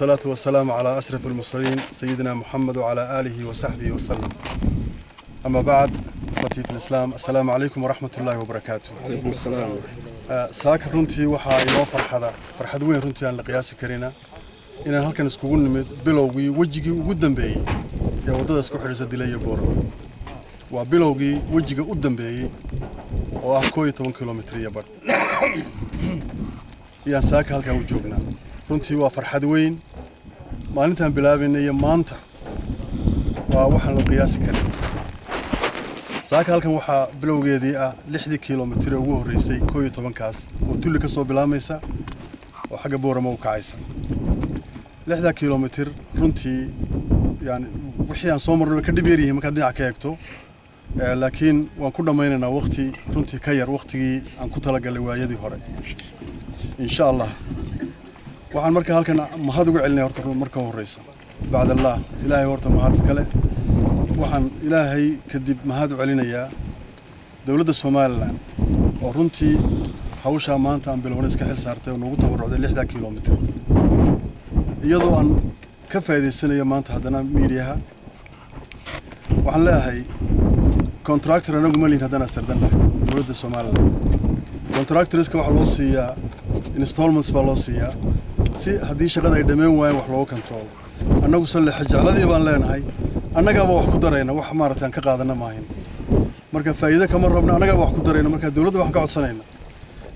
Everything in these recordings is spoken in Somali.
والصلاة والسلام على أشرف المرسلين، سيدنا محمد وعلى آله وصحبه وسلم. أما بعد، إخوتي في الإسلام، السلام عليكم ورحمة الله وبركاته. عليكم السلام. Saaka runtii waxaa inoo farxada, farxad weyn runtii aan la qiyaasi karina, inaan halkan iskugu nimid bilowgii wejigii ugu dambeeyey ee waddada isku xidhisa Dila iyo Boorama. Waa bilowgii wejiga u dambeeyey oo ah 11 kilomitir iyo badh iyaan saaka halkaa u joognaa. Runtii waa farxad weyn. Maalintaan bilaabaynay iyo maanta waa waxaan la qiyaasi karin. Saaka halkan waxaa bilowgeedii ah 6dii kilomitir ee ugu horreysay 11kaas oo Tulli ka soo bilaamaysa oo xagga Boorama u kacaysa. 6daa kilomitir runtii yani wixii aan soo marnay way ka dhib yar yihiin markaad dhinac ka eegto, laakiin waan ku dhammaynaynaa waqti runtii ka yar waqtigii aan ku talagalay waayadii hore, insha Allah. Waxaan marka halkan mahad uga celinaya horta marka horeysa, bacd Allah, Ilaahay horta mahad iskale. Waxaan Ilaahay kadib mahad u celinayaa dowladda Somaliland oo runtii hawshaa maanta aan bilowna iska xil saartay oo noogu tabarucday 6daa kilomitir. Iyadoo aan ka faa'iidaysanayo maanta haddana miidiyaha, waxaan leeyahay contractor anagu ma lihin haddaan astardannahay dowladda Somaliland. Contractorska waxaa loo siiyaa installments baa loo siiyaa si haddii shaqada ay dhammayn waayeen wax looga control. Annagu sallexa jecladii baan leenahay, annagaaba wax ku darayna, wax maaragtay aan ka qaadana maahin. Marka faa'iido kama rabno, annagaaba wax ku darayna. Marka dowladda waxaan ka codsanayna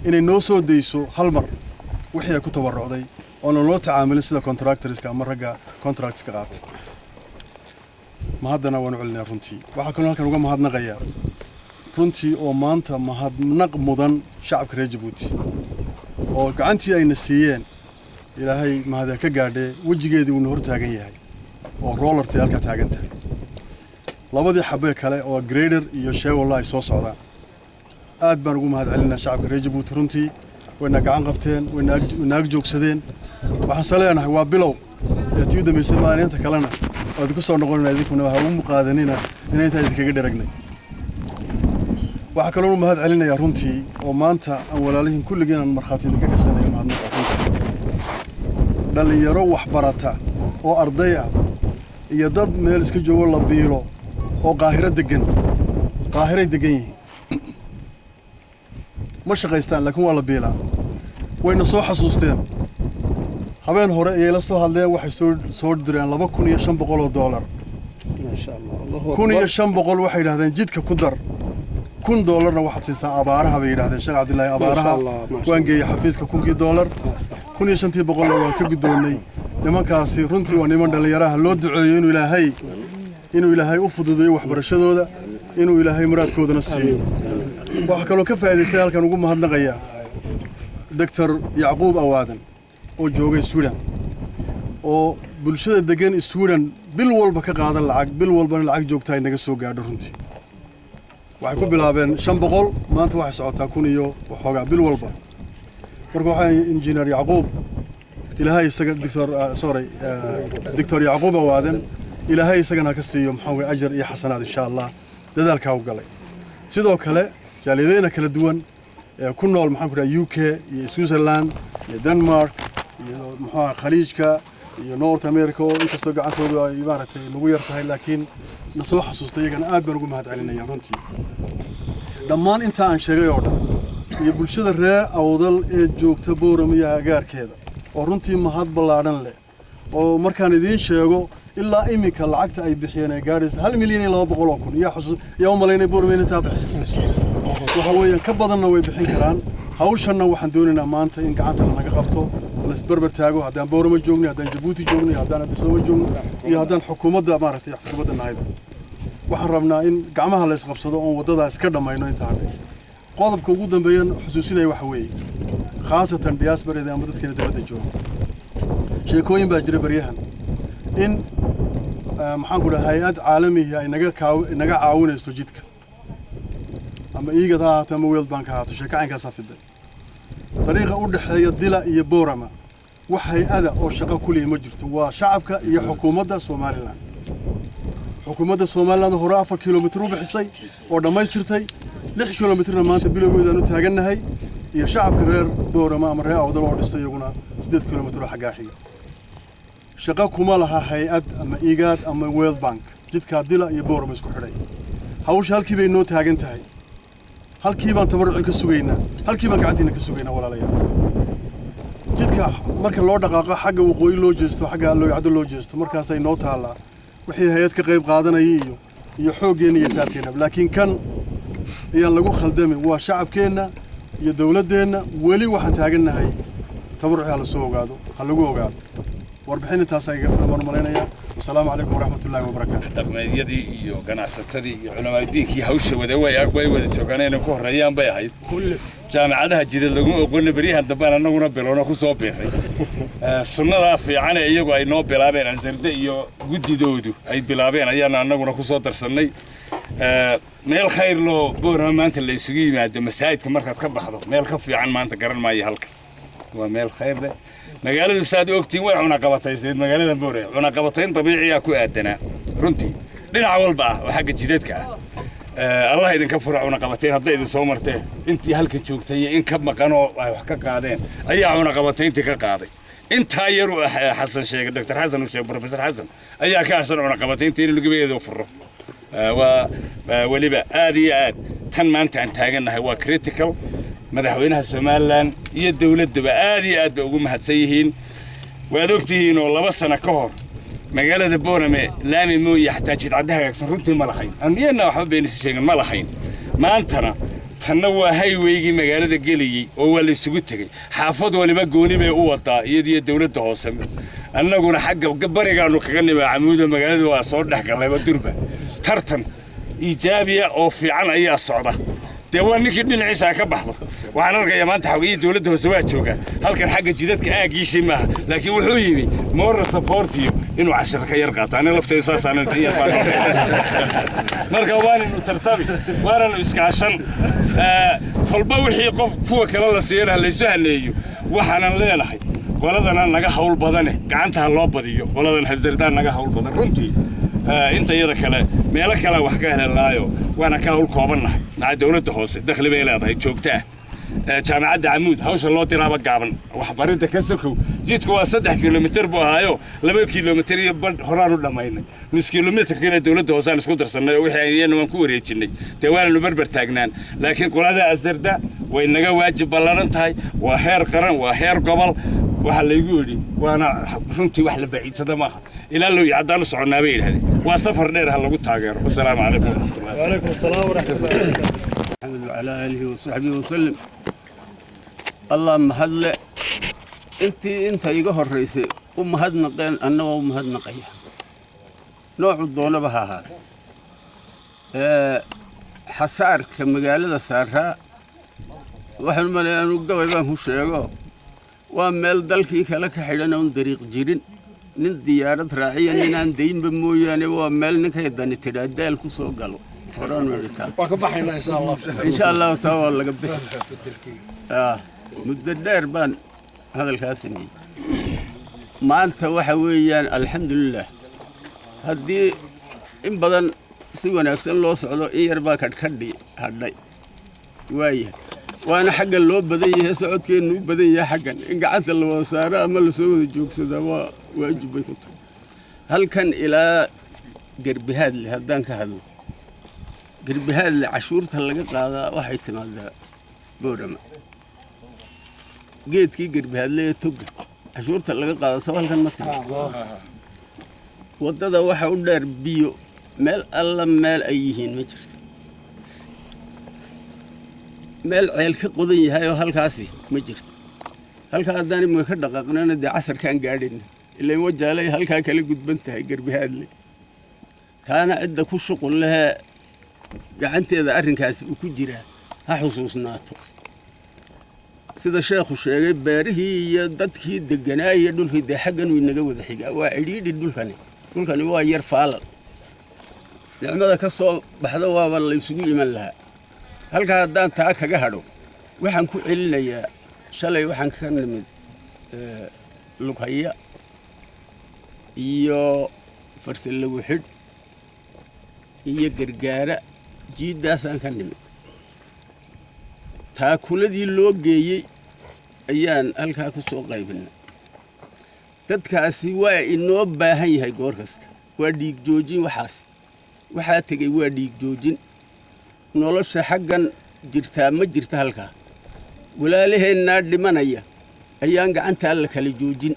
inay noo soo dayso hal mar wixii ay ku tabarucday oonan loo tacaamulin sida contractorska ama ragga contractska qaata. Mahaddana waanu celinaya runtii. Waxaa kaloo halkan uga mahadnaqayaa runtii oo maanta mahadnaq mudan shacabka reer Jabuuti oo gacantii ayna siiyeen, Ilaahay mahadee ka gaadhee, wejigeedii uuna hor taagan yahay oo rollertay halkaa taagan tahay, labadii xabee kale oo grader iyo sheegolla ay soo socdaan. Aad baan ugu mahad celinaa shacabka reer Jabuuti. Runtii wayna gacan qabteen, wayna ag joogsadeen. Waxaan se leenahay waa bilow ee tii u dambaysay maalinta kalena waad ku soo noqonayna. Idinkuna ha ugu muqaadanina inay intaa idinkaga dheragnay. Waxaa kaloo u mahad celinayaa runtii oo maanta aan walaalihiin kulligiin aan markhaati idinka gashanayo mahadnaqa runtii dhallinyaro waxbarata oo arday ah iyo dad meel iska joogo la biilo oo Qaahiro degan. Qaahiray degan yihiin, ma shaqaystaan, laakiin waa la biilaa. Wayna soo xasuusteen. Habeen hore ayay la soo hadleen, waxay soo direen $2,500. ما شاء الله، الله. 1,500 waxay yidhahdeen jidka ku dar, $1,000na waxaad siisaa abaaraha bay yidhahdeen, Sheekh Cabdillaahi abaaraha. Allah, maasha. Waan geeyey xafiiska 1,000kii dollar, 1,500na waan ka guddoonnay. Nimankaasi runtii waa niman dhallinyaraha. Loo duceeyo inuu Ilaahay u fududeeyo waxbarashadooda, inuu Ilaahay muraadkoodana siiyo. Waxaa kaloo ka faa'iidaystay halkan ugu mahadnaqayaa Doctor Yacquub Awaadan oo joogay Sweden oo bulshada degan Sweden bil walba ka qaadan lacag, bil walbana lacag joogta ay naga soo gaadho. Runtii waxay ku bilaabeen 500, maanta waxay socotaa kun iyo waxoogaa bil walba. Marka waxaa Injineer Yacquub, Ilaahay isaga, doctor, sorry, Doctor Yacquub Awaadan, Ilaahay isagana ha ka siiyo maxaa weye ajar iyo xasanaad, insha Allah, dadaalkaa u galay. Sidoo kale jaaliyadeyna kala duwan ee ku nool, maxaan ku dhaha, UK iyo Switzerland iyo Denmark iyo muxuu aha Khaliijka iyo North America oo inkastoo gacantoodu ay maaragtay nagu yar tahay laakiin na soo xasuustay, iyagana aad baan ugu mahad celinaya runtii. Dhammaan intaa aan sheegay oo dhan iyo bulshada reer Awdal ee joogta Boorama iyo agaarkeeda oo runtii mahad ballaadhan leh oo markaan idiin sheego ilaa iminka lacagta ay bixiyeen ay gaadhaysa 1,200,000. Yaa xusuus yaa u malaynay Boorama in intaa bixisa? Waxa weeyaan ka badanna way bixin karaan. Hawshanna waxaan doonaynaa maanta in gacanta lanaga qabto, la isbarbar taago, haddaan Boorama joognay, haddaan Jabuuti joognay, haddaan Addis Ababa joogno iyo haddaan xukuumadda maaragtay xukuumadda nahayba. Waxaan rabnaa in gacmaha la isqabsado oon waddadaa iska dhammayno inta hadhay. Qodobka ugu dambeeyan xusuusinaya waxa weeye, khaasatan diasporada ama dadkeena dabadda jooga, sheekooyin baa jira baryahan in maxaan ku dhaha hay-ad caalamihi ay naga kaaw naga caawinayso jidka, ama IGAD ha ahaato ama World Bank ha ahaato. Sheeko caynkaasaa fiday. Dariiqa u dhexeeya Dila iyo Boorama wax hay-ada oo shaqo kuliya ma jirto, waa shacabka iyo xukuumadda Somaliland. Xukuumadda Somaliland hore 4 kilomitir u bixisay oo dhammaystirtay, 6 kilomitirna maanta bilowgeedaan u taagannahay, iyo shacabka reer Boorama ama reer Awdal oo dhistay iyaguna 8 kilomitir oo xaggaa xiga. Shaqo kuma laha hay'ad ama IGAD ama World Bank. Jidkaa Dila iyo Boorama isku xidhay, hawsha halkii bay noo taagan tahay. Halkii baan tabarruci ka sugaynaa, halkii baan gacantiina ka sugaynaa, walaalayaal. Jidka marka loo dhaqaaqo, xagga waqooyi loo jeesto, xagga Looyacdo loo jeesto, markaasay noo taallaa wixii hay'ad ka qayb qaadanaya iyo xooggeenna iyo taalkeenna. Laakiin kan ayaan lagu khaldamin, waa shacabkeenna iyo dawladdeenna. Weli waxaan taagannahay tabarruci ha la soo ogaado, ha lagu ogaado. Warbixin intaasaa igaga filan baan u malaynayaa. Wasalaamu calaykum waraxmatullaahi wabarakaatu. Dhaqmeedyadii iyo ganacsatadii iyo culamaadudiinkii hawsha wada way wada joogaan, inay ku horreeyaan bay ahayd. Jaamacadaha jidad laguma oqoona, beryahan dambaan annaguna bilowna ku soo biiray. Sunnadaa fiican ee iyagu ay noo bilaabeen, Azarde iyo guddidoodu ay bilaabeen, ayaana annaguna ku soo darsannay. Meel khayr loo Boorama maanta la isugu yimaado, masaajidka markaad ka baxdo, meel ka fiican maanta garan maayo. Halkan waa meel khayr leh. Magaaladu saad u ogtiin way cunaqabataysayd. Magaalada Boore cunaqabatayn dabiiciyaa ku aadanaa runtii, dhinac walba ah oo xagga jidadka ah. Allah idinka fura cunaqabatayn hadday idin soo martee. Intii halkan joogtay iyo in ka maqanoo ay wax ka qaadeen ayaa cunaqabatayntii ka qaaday. Intaa yaru Xasan sheegay, Doctor Xasan uu sheegay, Professor Xasan ayaa ka harsan cunaqabataynta inuu gebadeeda furo. Waa weliba aad iyo aad tan maanta aan taagannahay waa critical. Madaxweynaha Somaliland iyo dawladduba aad iyo aad bay ugu mahadsan yihiin. Waad ogtihiin oo 2 sano ka hor magaalada Boorame laami mooye xataa jidcadda hagaagsan runtii ma lahayn. Amniyadna waxba bayna isu sheegin, ma lahayn. Maantana tanna waa highway-gii magaalada gelayey oo waa la isugu tegey. Xaafad waliba gooni bay u wadaa, iyadiyo dawladda hoose. Annaguna xagga barigaanu kaga nima Camuuda, magaalada waa soo dhex gallayba durba. Tartan iijaabiya oo fiican ayaa socda. Dee waa ninkii dhinaciisa ka baxdo. Waxaan arkayaa maanta xogiyii dawladda hoose waa joogaa halkan. Xagga jidadka aaggiisii maaha, laakiin wuxuu yimi moral support iyo inuu cashir ka yar qaato. Aniga laftaydu saasaan yar baan. Marka waanaynu tartami, waanaynu iskaashan. Kolba wixii qof kuwa kale la siiyana ha laysu haneeyo. Waxaanan leenahay qoladana naga hawl badane, gacanta ha loo badiyo. Qoladan Hazardaan naga hawl badan runtii. Inta iyada kale meelo kale wax ka helelaayo, waana ka hawl koobannahay. Maca dawladda hoose dakhli bay leedahay joogto ah. Jaamacadda Camuud hawsha loo diraaba gaaban. Waxbaridda ka sokow, jidku waa 3 kilomitir buu ahaayo, 2 kilomitir iyo badh horaan u dhammaynay. Nus kilomitirkina dawladda hoosaan isku darsannay oo wixii iyana waan ku wareejinnay. Dee waananu berber taagnaan, laakiin qolada Asarda way naga waajib ballaran tahay. Waa heer qaran, waa heer gobol. Waxaa laygu yidhi waana runtii wax la baciidsada maaha. Ilaa low haddaan u soconnaa bay yidhahdeen, waa safar dheer, ha lagu taageero. Wasalaamu calaykum waraxmatullahi. وعليكم السلام ورحمة الله. محمد وعلى آله وصحبه وسلم. Allah mahadle. Intii inta iga horraysay u mahadnaqeen, anna waa u mahadnaqaya, noocu doonaba ha ahaado. Xasaarka magaalada saaraa waxaan u malaya anu gabay baan ku sheego, waa meel dalkii kale ka xidhan oon dariiq jirin, nin diyaarad raaciya ninaan daynba mooyaane. Waa meel ninkay dani tidhaa daal ku soo galo horaan idhitaa. Waan ka baxaynaa insha Allah. Insha Allahu taa waa laga bixi. Muddo dheer baan hadalkaa sameeyey. Maanta waxa weeyaan alxamdulilah, haddii in badan si wanaagsan loo socdo, in yar baa kadhkadhi hadhay waayahay. Waana xagga loo badan yahay, socodkeennu u badan yahay xaggan. In gacanta la wada saaro ama lasoo wada joogsadaa waa waajib bay ku tahay. Halkan ilaa Garbihaadle haddaan ka hadlo, Garbihaadle cashuurta laga qaadaa waxay timaadaa Boorama. Geedkii Garbihaadle ee toga cashuurta laga qaado soo halkan ma timi. Waddada waxa u dheer biyo, meel alla meel ay yihiin ma jirto. Meel ceel ka qodan yahay oo halkaasi ma jirto. Halkaa haddaan imika ka dhaqaaqnana, dee casarkaan gaadhayna, ilaan Wajaalay halkaa kala gudban tahay Garbihaadle. Taana cidda ku shuqul lehee gacanteeda arrinkaasi uu ku jiraa ha xusuusnaato. Sida sheekhu sheegay, beerihii iyo dadkii deganaa iyo dhulkii dee xaggan uu inaga wada xigaa. Waa cidhiidhi dhulkani, dhulkani waa yar faalal. Nicmada ka soo baxda waaba la isugu iman lahaa. Halkaa haddaan taa kaga hadho, waxaan ku celinayaa shalay waxaan ka nimid Lughaya iyo Farsalagu xidh iyo Gargaara, jiiddaasaan ka nimid. Taakuladii loo geeyey ayaan halkaa ku soo qaybinay. Dadkaasi waa inoo baahan yahay goor kasta. Waa dhiig joojin waxaas, waxaa tegey waa dhiig joojin. Nolosha xaggan jirtaa ma jirta halkaa. Walaalaheennaa dhimanaya ayaan gacanta alla kala joojin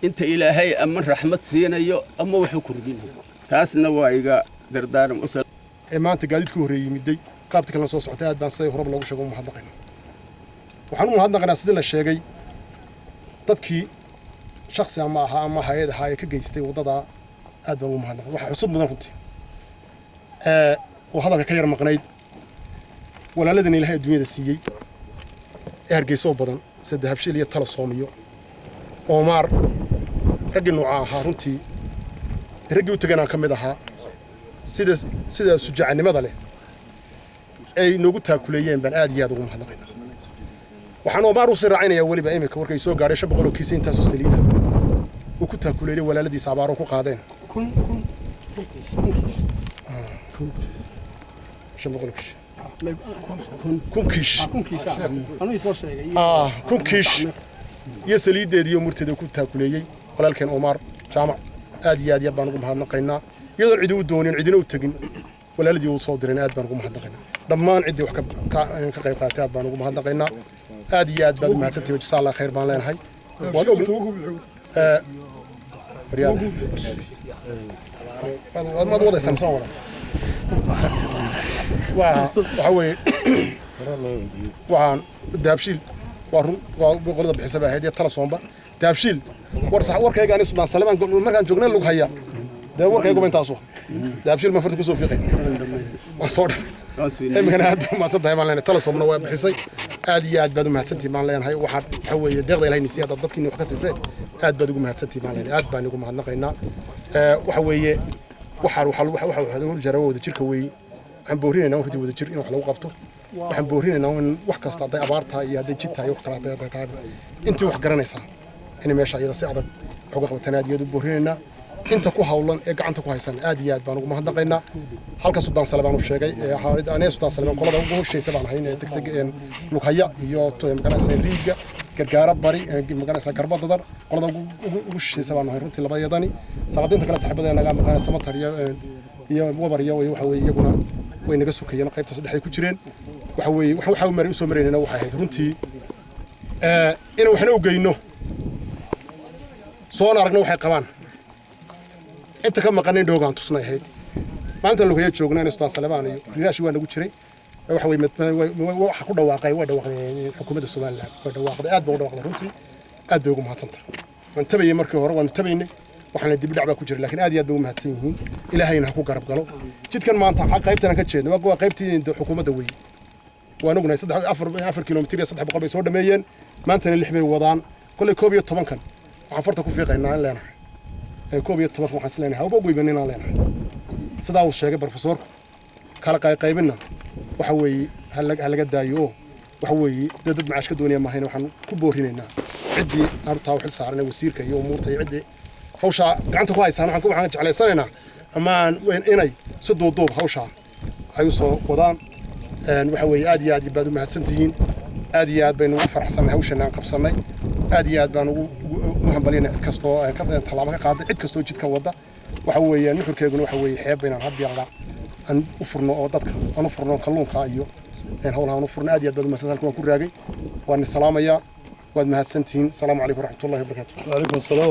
inta Ilaahay ama raxmad siinayo ama waxu kordhinayo. Taasna waa iga dardaaran. Ee maanta gaadiidku horreeyey yimiday, qaabta kalena soo socotay, aad baan siday horeba loogu sheego u mahadnaqaynaa. Waxaan u mahadnaqaynaa sidii la sheegay dadkii shaksi ama ahaa ama hay-ad ahaa ee ka geystay waddadaa, aad baan ugu mahadnaqay. Waxaa xusud mudan runtii oo hadalka ka yar maqnayd walaaladana Ilahay adduunyada siiyey ee Hargeysa oo badan, sida Dahabshiil iyo Telesom iyo Oomaar, raggii nuuca ahaa runtii, raggii u teganaan ka mid ahaa, sida sujaacanimada leh ay noogu taakuleeyeen baan aad iyo aad ugu mahadnaqaynaa. Waxaan Oomaar usii raacinayaa weliba iminka warkay soo gaadhay 500 oo kiisa intaasoo saliida uu ku taakuleeyay walaaladiisa abaaro ku qaadeen. 500 kiish, 1000 kiish, 1000 kiish iyo saliiddeedii iyo murteeda ku taakuleeyey walaalkeen Oomaar Jaamac, aad iyo aad baan ugu mahadnaqaynaa. Iyadoon cidi u doonin, cidina u tegin, walaaladii uu soo direen, aad baan ugu mahadnaqaynaa. Dhammaan ciddii wax ka qayb qaaatay aad baan ugu mahadnaqaynaa. Aad iyo aad baad u mahadsantihi, jasaa Allah khayr baan leenahay. Waan og maad wadaysaan soo wada. Waa waxa weeye, waxaan Dahabshiil waa run, waa qolada bixisa bay ahayd iyo Telesom-ba. Dahabshiil war sax warkayga ani Suldaan Salemaan markaan joognay lug haya dee warkayguba intaasu Dahabshiil ma farta kusoo fiiqay, waan soo dhamay. Iminkana aad baa umahadsan tahay baan leenahay. Telesomna waa bixisay. Aad iyo aad baad u mahadsantihi baan leenahay. Waxaa waxa weeye deeqda Ilahay nisiya haddaad dadkiina wax ka siiseen, aad baad ugu mahadsantihi baan leenahay, aad baan ugu mahadnaqaynaa. Waxa weeye waxaa waxa waxa lagu jaraa wada jirka weeye. Waxaan boorinaynaa runtii wada jir in wax lagu qabto. Waxaan boorinaynaa in wax kasta, hadday abaar tahay iyo hadday jid tahay, wax kale hadday tahay, intii wax garanaysaa inay meesha iyada si adag wax uga qabataan, aad iyo aad u boorinaynaa. Inta ku hawlan ee gacanta ku haysan aad iyo aad baan ugu mahadnaqaynaa. Halka Suldaan Sale baan u sheegay, aniga Suldaan Saleban qolada ugu horshaysa baan ahayn ee degdeg Lughaya iyo magaranaysa riiga Gargaara bari, magaranaysa Garba Dadar, qolada ugu shishaysa baan ahay runtii. Labayadani salaadiinta kale saaxiibada naga maqanay, Samatar iyo Wabar iyo waxa weeye iyaguna way naga sukayeen, qaybtaas dhexday ku jireen. Waxa weeye waxa maray usoo maraynayna waxay ahayd runtii inaan waxna u geyno, soona aragno waxay qabaan, inta ka maqanayn dhoogaan tusnay ahayd. Maalintan Lughaya joognaa in Suldaan Salebaan iyo riraashi waa nagu jiray. Waxa weeye waxa ku dhawaaqay, way dhawaaqday xukuumadda Somaliland, way dhawaaqday, aad bay u dhawaaqday runtii, aad bay ugu mahadsantahay. Waan tabayay markii hore, waanu tabaynay, waxaana dib dhac baa ku jira, laakiin aad iyo aad bay ugu mahadsan yihiin. Ilaahayna ha ku garab galo. Jidkan maanta qaybtan aan ka jeedno waa qaybtii xukuumadda weeye. Waan ognahay 3 4 kilomitir iyo 300 bay soo dhameeyeen, maantana 6 bay wadaan. Kolley 11-kan waxaan farta ku fiiqaynaa in leenahay 11-kan, waxaan is leenahay hawba goyban inaan leenahay. Sidaa uu sheegay profesorku, kala qayqaybinna waxa weeye ha laga daayo oo waxa weeye dee dad macaash ka doonaya maahayna. Waxaan ku boorinaynaa ciddii arrintaa u xil saaran ee wasiirka iyo umuurta iyo ciddii hawshaa gacanta ku haysaan, waxaan jeclaysanaynaa ama inay si duuduub hawshaa ay u soo wadaan. Waxa weeye aad iyo aad baad u mahadsantihiin, aad iyo aad baynu ugu faraxsannay hawshan aan qabsannay, aad iyo aad baan ugu hambalyanay cid kastoo tallaabo ka qaaday, cid kastoo jidka wadda. Waxa weeye nuxurkeeguna waxa weeye xeeb baynaan had yaalaa aan u furno oo dadka aan u furno kalluunka iyo howlaha aan u furno. Aad iyo aad baad u mahadsan. Halka waan ku raagay, waan salaamayaa, waad mahadsantihiin. Asalaamu calaykum waraxmatullahi wabarakaatu. وعليكم السلام.